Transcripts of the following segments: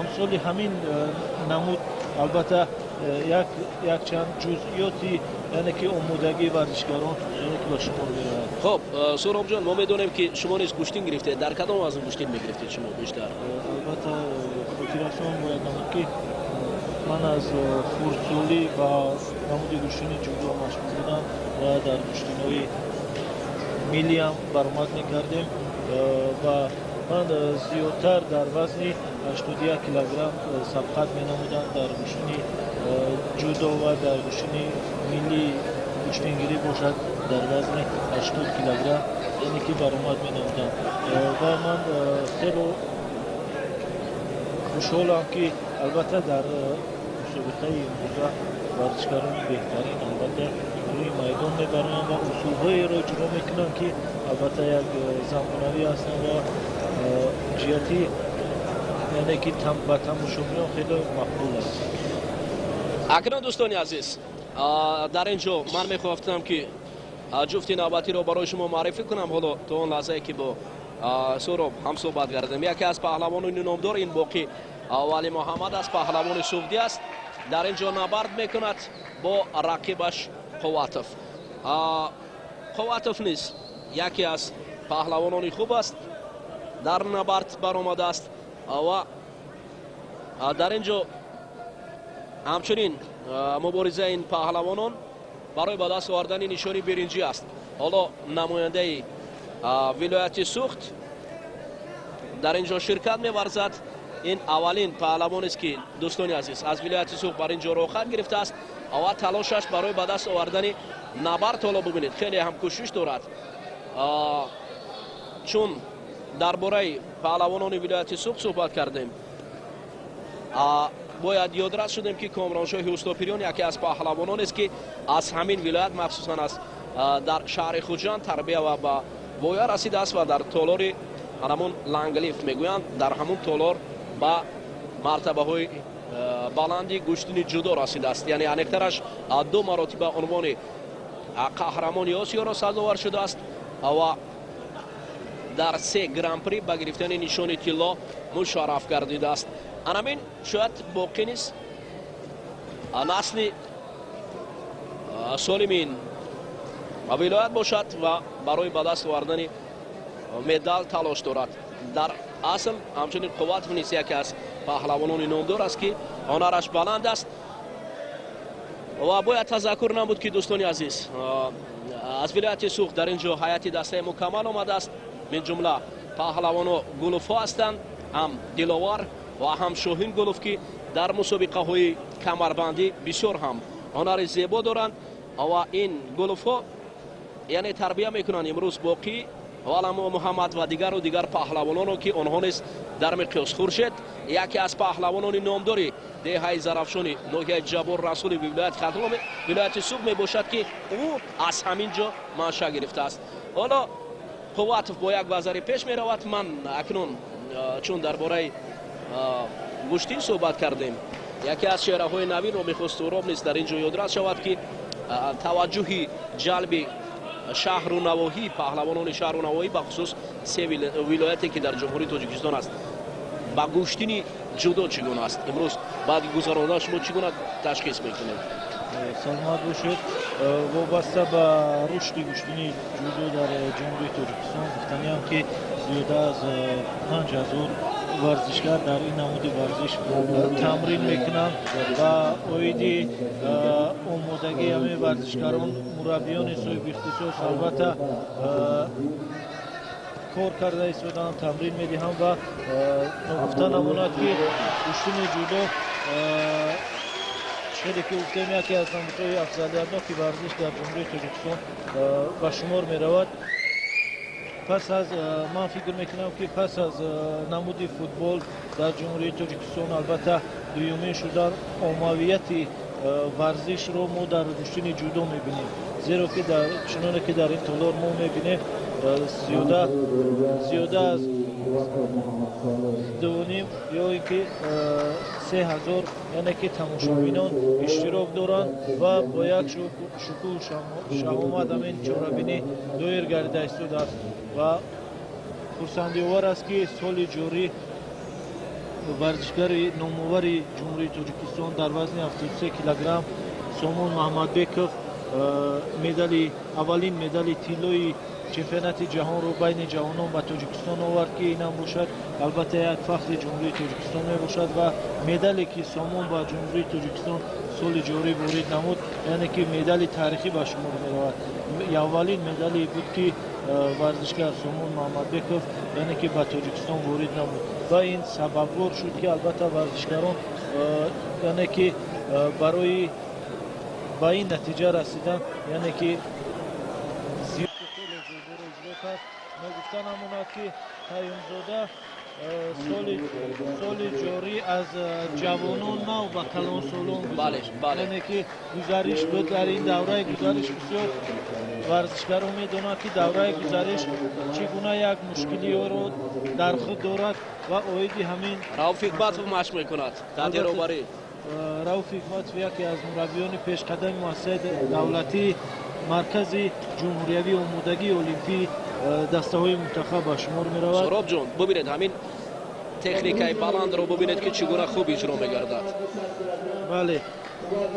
Амсоли ҳамин намуд, албатта, якчанд ҷузъиёти, яъне ки омодагии варзишгарон, яъне ки ба шумор меравад. Хуб, Суҳробҷон, мо медонем, ки шумо низ гӯштин гирифтед. Дар кадом вазн гӯштин мегирифтед шумо бештар? Албатта, хотиррасон бояд намуд, ки ман аз хурдсолӣ ба намуди гӯштини ҷудо машғул будам ва дар гӯштинҳои миллиам баромад мекардем ва ман зиёдтар дар вазни 81 килограмм сабқат менамудам дар гӯштини ҷудо ва дар гӯштини миллии гӯштингирӣ бошад, дар вазни 80 килограмм, яъне ки баромад менамудам. Ва ман хело хушҳолам, ки албатта дар мусобиқаи имрӯза варзишгарони беҳтарин, албатта, рӯи майдон мебароянд ва усулҳоеро иҷро мекунанд, ки албатта як замонавӣ ҳастанд ва ҷиҳати, яъне ки ба тамошобинон хеле мақбул аст. Акнун, дӯстони азиз, дар ин ҷо ман мехоҳам, ки ҷуфти навбатиро барои шумо муаррифӣ кунам. Ҳоло то он лаҳзае ки бо Суҳроб ҳамсӯҳбат гардем, яке аз паҳлавонони номдор ин Боқӣ Вали Муҳаммад аст, паҳлавони суғдӣ аст. Дар ин ҷо набард мекунад бо рақибаш Қувватов. Қувватов низ яке аз паҳлавонони хуб аст, дар набард баромадааст ва дар ин ҷо ҳамчунин муборизаи ин паҳлавонон барои ба даст овардани нишони биринҷӣ аст. Ҳоло намояндаи вилояти Суғд дар ин ҷо ширкат меварзад. Ин аввалин паҳлавонест, ки, дӯстони азиз, аз вилояти Суғд бар ин ҷо роҳхат гирифтааст ва талошаш барои ба даст овардани набард. Ҳоло бубинед, хеле ҳам кӯшиш дорад. Чун дар бораи паҳлавонони вилояти Суғд суҳбат кардем, бояд ёдрас шудем, ки Комроншоҳи Устопириён яке аз паҳлавононест, ки аз ҳамин вилоят, махсусан аз дар шаҳри Хуҷанд тарбия ва ба воя расидааст ва дар толори ҳамон Ланглиф мегӯянд, дар ҳамон толор ба мартабаҳои баланди гӯштини ҷудо расидааст, яъне аниқтараш ду маротиба унвони қаҳрамони Осиёро сазовар шудааст ва дар се гран-при ба гирифтани нишони тилло мушарраф гардидааст. Анамин шояд Боқӣ низ насли солими ин вилоят бошад ва барои ба даст овардани медал талош дорад. Дар асл, ҳамчунин Қувватов низ яке аз паҳлавонони номдор аст, ки ҳунараш баланд аст. Ва бояд тазаккур намуд, ки, дӯстони азиз, аз вилояти Суғд дар ин ҷо ҳайати дастаи мукаммал омадааст. Мин ҷумла паҳлавоно Гуловҳо ҳастанд, ҳам Диловар ва ҳам Шоҳин Гулов, ки дар мусобиқаҳои камарбандӣ бисёр ҳам ҳунари зебо доранд. Ва ин Гуловҳо, яъне, тарбия мекунанд имрӯз Боқӣ Валамо Муҳаммад ва дигару дигар паҳлавононо, ки онҳо низ дар миқёс. Хуршед яке аз паҳлавонони номдори деҳаи Зарафшони ноҳияи Ҷаббор Расули вилояти Хатлон, вилояти Суғд мебошад, ки ӯ аз ҳамин ҷо манша гирифтааст. Ҳоло Қувватов бо як вазари пеш меравад. Ман акнун, чун дар бораи гӯштин суҳбат кардем, яке аз чеҳраҳои навинро мехост Суҳроб низ дар ин ҷо ёдрас шавад, ки таваҷҷӯҳи ҷалби шаҳру навоҳӣ, паҳлавонони шаҳру навоҳӣ, бахусус се вилояте, ки дар Ҷумҳурии Тоҷикистон аст, ба гӯштини ҷудо чӣ гуна аст? Имрӯз баъди гузарондан шумо чӣ гуна ташхис мекунед? Саломат бошед. Вобаста ба рушди гӯштини ҷудо дар Ҷумҳурии Тоҷикистон гуфтаниам, ки зиёда аз 5000 варзишгар дар ин намуди варзиш тамрин мекунанд ва оиди омодагии ҳамаи варзишгарон мураббиёни соҳиби ихтисос, албатта, кор карда истодаанд, тамрин медиҳанд. Ва ногуфта намонад, ки гӯштини ҷудо, хеле ки гуфтем, яке аз намудҳои афзалиятноки варзиш дар Ҷумҳурии Тоҷикистон ба шумор меравад. Пас аз, ман фикр мекунам, ки пас аз намуди футбол дар Ҷумҳурии Тоҷикистон, албатта, дуюмин шудан оммавияти варзишро мо дар гӯштини ҷудо мебинем, зеро ки чуноне ки дар ин толор мо мебинем, зиёда аз 2,5 ё ин ки 3000, яъне ки тамошобинон иштирок доранд ва бо як шукӯҳу шаҳомат ҳамин чорабинӣ доир гардида истодааст. Ва хурсандиовар аст, ки соли ҷорӣ Варзишгари номовари Ҷумҳурии Тоҷикистон дар вазни 73 килограмм Сомон Маҳмадбеков медали аввалин, медали тиллои чемпионати ҷаҳонро байни ҷавонон ба Тоҷикистон овард, ки инам бошад, албатта, як фахри Ҷумҳурии Тоҷикистон мебошад. Ва медале, ки Сомон ба Ҷумҳурии Тоҷикистон соли ҷорӣ ворид намуд, яъне ки медали таърихӣ ба шумор меравад. Аввалин медале буд, ки варзишгар Сомон Маҳмадбеков, яъне ки ба Тоҷикистон ворид намуд, ва ин сабабгор шуд, ки албатта варзишгарон, яъне ки барои ба ин натиҷа расидан, яъне ки хеле зеборо иҷро кард. Ногуфта намонад, ки Қаюмзода соли ҷорӣ аз ҷавонон нав ба калонсолон, яъне ки гузариш буд. Дар ин давраи гузариш бисёр варзишгарон медонанд, ки давраи гузариш чӣ гуна як мушкилиҳоро дар худ дорад, ва оиди ҳамин Рауф Ҳикматов машқ мекунад таҳти роҳбарӣ. Рауф Ҳикматов яке аз мураббиёни пешқадами муассисаи давлатии Маркази ҷумҳуриявии омодагии олимпӣ дастаҳои мунтахаб ба шумор меравад. Соробҷон, бубинед, ҳамин техникаи баландро бубинед, ки чӣ гуна хуб иҷро мегардад. Бале,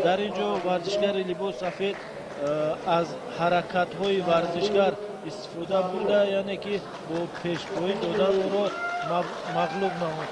дар ин ҷо варзишгари либос сафед аз ҳаракатҳои варзишгар истифода бурда, яъне ки бо пешпоӣ додан ӯро мағлуб намуд.